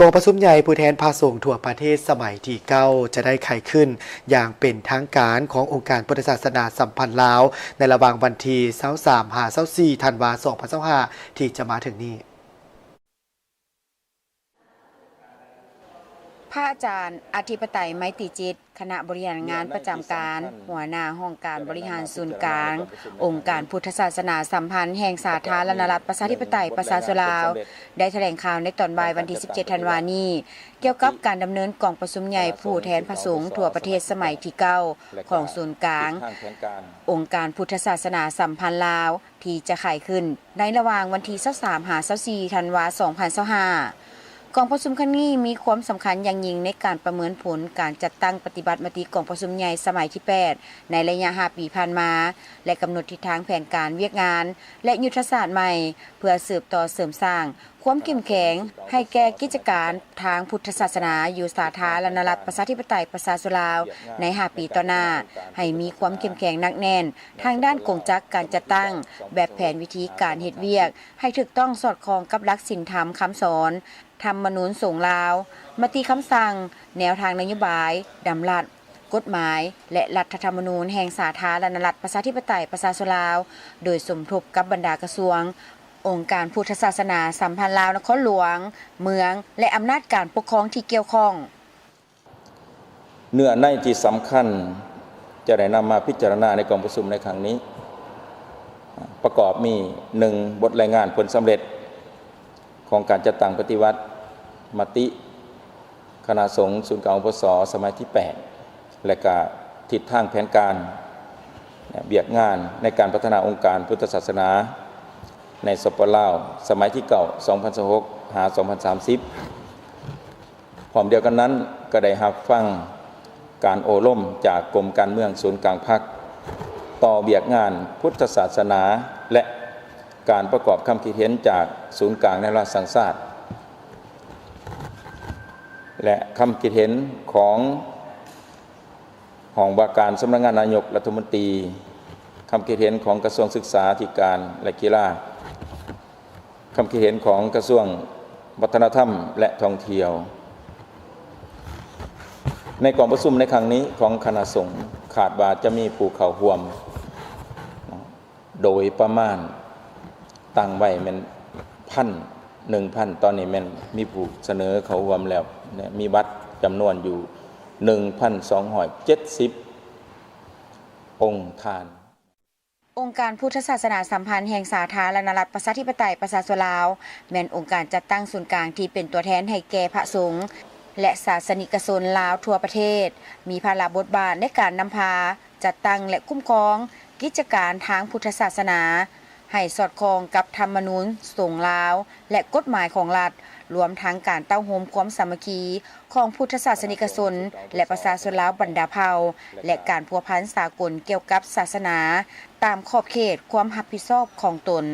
ກອງປະຊຸມໃຫຍ່ຜູ້ແທນພະສົງທົ່ວປະເທດສະໄໝທີເກົ້າ ຈະໄດ້ໄຂຂຶ້ນຢ່າງເປັນທາງການຂອງອົງການພຸດທະສາສະໜາສຳພັນລາວ ໃນລະຫວ່າງວັນທີຊາວສາມ ຫາ ຊາວສີ່ ທັນວາ ສອງພັນຊາວຫ້າ ທີ່ຈະມາເຖິງນີ້. ພະອາຈານ ອະທິປະໄຕ ໄມຕີຈິດ ຄະນະບໍລິຫານງານປະຈຳການ, ຫົວໜ້າຫ້ອງການບໍລິຫານສູນກາງ ອົງການພຸດທະສາສະໜາສຳພັນແຫ່ງສາທາລະນະລັດ ປະຊາທິປະໄຕ ປະຊາຊົນລາວ ໄດ້ຖະແຫຼງຂ່າວໃນຕອນບ່າຍວັນທີສິບເຈັດ ທັນວານີ້ ກ່ຽວກັບການດຳເນີນກອງປະຊຸມໃຫຍ່ຜູ້ແທນພະສົງທົ່ວປະເທດສະໄໝທີເກົ້າ ຂອງສູນກາງອົງການພຸດທະສາສະໜາສຳພັນລາວ ທີ່ຈະໄຂຂຶ້ນໃນລະຫວ່າງວັນທີຊາວສາມ ຫາ ຊາວສີ່ ທັນວາ ສອງພັນຊາວຫ້າ. ກອງປະຊຸມຄັ້ງນີ້ມີຄວາມສຳຄັນຢ່າງຍິ່ງໃນການປະເມີນຜົນການຈັດຕັ້ງປະຕິບັດມະຕິກອງປະຊຸມໃຫຍ່ສະໄໝທີແປດ ໃນໄລຍະຫ້າປີຜ່ານມາ ແລະ ກຳນົດທິດທາງແຜນການວຽກງານ ແລະ ຍຸດທະສາດໃໝ່ ເພື່ອສືບຕໍ່ເສີມສ້າງຄວາມເຂັ້ມແຂງໃຫ້ແກ່ກິດຈະການທາງພຸດທະສາສະໜາຢູ່ສາທາລະນະລັດ ປະຊາທິປະໄຕ ປະຊາຊົນລາວ ໃນຫ້າປີຕໍ່ໜ້າ ໃຫ້ມີຄວາມເຂັ້ມແຂງໜັກແໜ້ນ ທາງດ້ານກົງຈັກການຈັດຕັ້ງແບບແຜນວິທີການເຮັດວຽກ ໃຫ້ຖືກຕ້ອງສອດຄ່ອງກັບຫຼັກສິນທຳຄຳສອນ, ທຳມະນູນສົງລາວ, ມະຕິຄຳສັ່ງ, ແນວທາງນະໂຍບາຍ, ດຳລັດ, ກົດໝາຍ ແລະ ລັດຖະທຳມະນູນແຫ່ງສາທາລະນະລັດ ປະຊາທິປະໄຕ ປະຊາຊົນລາວ ໂດຍສົມທົບກັບບັນດາກະຊວງ, ອົງການພຸດທະສາສະໜາສຳພັນລາວນະຄອນຫຼວງ, ເມືອງ ແລະ ອຳນາດການປົກຄອງທີ່ກ່ຽວຂ້ອງ. ເນື້ອໃນທີ່ສຳຄັນຈະໄດ້ນຳມາພິຈາລະນາໃນກອງປະຊຸມໃນຄັ້ງນີ້ ປະກອບມີ ໜຶ່ງ ບົດລາຍງານຜົນສຳເລັດຂອງການຈັດຕັ້ງປະຕິບັດມະຕິຄະນະສົງສູນກາງ ອພສ ສະໄໝທີແປດ ແລະ ກະທິດທາງແຜນການວຽກງານໃນການພັດທະນາອົງການພຸດທະສາສະໜາໃນ ສປປ ລາວ ສະໄໝທີເກົ້າ ສອງພັນຊາວຫົກ ຫາ ສອງພັນສາມສິບ. ພ້ອມດຽວກັນນັ້ນ ກໍໄດ້ຮັບຟັງການໂອ້ລົມຈາກກົມການເມືອງສູນກາງພັກ ຕໍ່ວຽກງານພຸດທະສາສະໜາ ແລະ ການປະກອບຄຳຄິດເຫັນຈາກສູນກາງແນວລາວສ້າງຊາດ ແລະ ຄຳຄິດເຫັນຂອງຫ້ອງວ່າການສຳນັກງານນາຍົກລັດຖະມົນຕີ, ຄຳຄິດເຫັນຂອງກະຊວງສຶກສາທິການ ແລະ ກິລາ. ຄຳຄິດເຫັນຂອງກະຊວງວັດທະນະທຳ ແລະ ທ່ອງທ່ຽວ. ໃນກອງປະຊຸມໃນຄັ້ງນີ້ຂອງຄະນະສົງ ຄາດວ່າຈະມີຜູ້ເຂົ້າຮ່ວມ ໂດຍປະມານຕັ້ງໄວ້ແມ່ນພັນ ໜຶ່ງພັນ, ຕອນນີ້ແມ່ນມີຜູ້ສະເໜີເຂົ້າຮ່ວມແລ້ວ ແລະ ມີບັດຈຳນວນຢູ່ ໜຶ່ງພັນສອງຮ້ອຍເຈັດສິບ ອົງທ່ານ. ອົງການພຸດທະສາສະໜາສຳພັນແຫ່ງສາທາລະນະລັດ ປະຊາທິປະໄຕ ປະຊາຊົນລາວ ແມ່ນອົງການຈັດຕັ້ງສູນກາງທີ່ເປັນຕົວແທນໃຫ້ແກ່ພະສົງ ແລະ ສາສະນິກະຊົນລາວທົ່ວປະເທດ, ມີພາລະບົດບາດໃນການນຳພາ, ຈັດຕັ້ງ ແລະ ຄຸ້ມຄອງກິດຈະການທາງພຸດທະສາສະໜາ ໃຫ້ສອດຄ່ອງກັບທຳມະນູນສົງລາວ ແລະ ກົດໝາຍຂອງລັດ, ລວມທັງການເຕົ້າໂຮມຄວາມສາມັກຄີ ຂອງພຸດທະສາສະນິກະຊົນ ແລະ ປະຊາຊົນລາວບັນດາເຜົ່າ ແລະ ການພົວພັນສາກົນກ່ຽວກັບສາສະໜາ ຕາມຂອບເຂດຄວາມຮັບຜິດຊອບຂອງຕົນ.